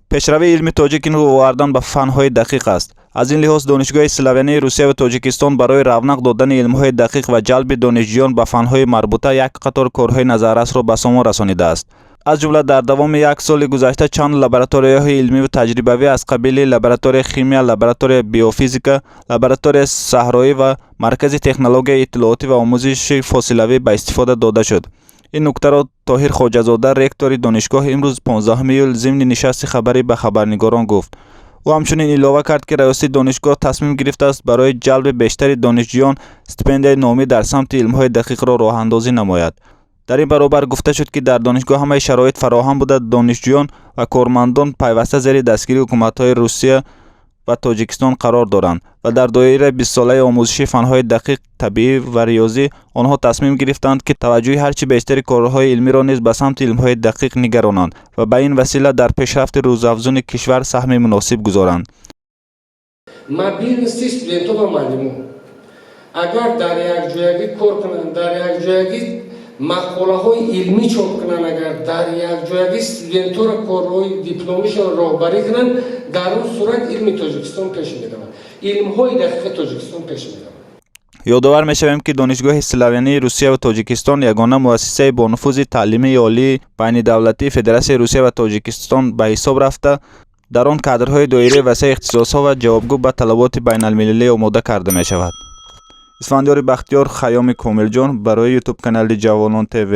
Пешравии илми тоҷик ин рӯ овардан ба фанҳои дақиқ аст. Аз ин лиҳоз Донишгоҳи славянии Русия ва Тоҷикистон барои равнақ додани илмҳои дақиқ ва ҷалби донишҷӯён ба фанҳои марбута як қатор корҳои назаррасро ба сомон расонидааст. Аз ҷумла дар давоми як соли гузашта чанд лабораторияҳои илмиву таҷрибавӣ аз қабили лабораторияи химия, лабораторияи биофизика, лабораторияи саҳроӣ ва маркази технологияи иттилоотӣ ва омӯзиши фосилавӣ ба истифода дода шуд. Ин нуктаро Тоҳир Хоҷазода, ректори донишгоҳ, имрӯз, 15 июл, зимни нишасти хабарӣ ба хабарнигорон гуфт. Ӯ ҳамчунин илова кард, ки раёсати донишгоҳ тасмим гирифтааст, барои ҷалби бештари донишҷӯён стипендияи номӣ дар самти илмҳои дақиқро роҳандозӣ намояд. Дар ин баробар гуфта шуд, ки дар донишгоҳ ҳамаи шароит фароҳам буда, донишҷӯён ва кормандон пайваста зери дастгирии ҳукуматҳои Русия ва Тоҷикистон қарор доранд ва дар доираи 20-солаи омӯзиши фанҳои дақиқ, табиӣ ва риёзӣ онҳо тасмим гирифтанд, ки таваҷҷӯҳи ҳарчи бештари корҳои илмиро низ ба самти илмҳои дақиқ нигаронанд ва ба ин васила дар пешрафти рӯзафзуни кишвар саҳми муносиб гузоранд. Мобильности студентҳо ва муаллимо, агар дар якҷоягӣ кор кунанд, дар якҷоягӣ мақолаҳои илмӣ чоп кунанд, агар дар якҷоягӣ студентҳоро корҳои дипломишонро роҳбарӣ кунанд, дар он сурат илми Тоҷикистон пеш меравад, илмҳои дақиқи Тоҷикистон пеш меравад. Ёдовар мешавем, ки Донишгоҳи славянии Русия ва Тоҷикистон ягона муассисаи бонуфузи таълимии олии байнидавлатии Федератсияи Русия ва Тоҷикистон ба ҳисоб рафта, дар он кадрҳои доираи васеи ихтисосҳо ва ҷавобгӯ ба талаботи байналмилалӣ омода карда мешавад. Исфандиёри Бахтиёр, Хайёми Комилҷон барои Ютуб канали «Ҷавонон ТВ».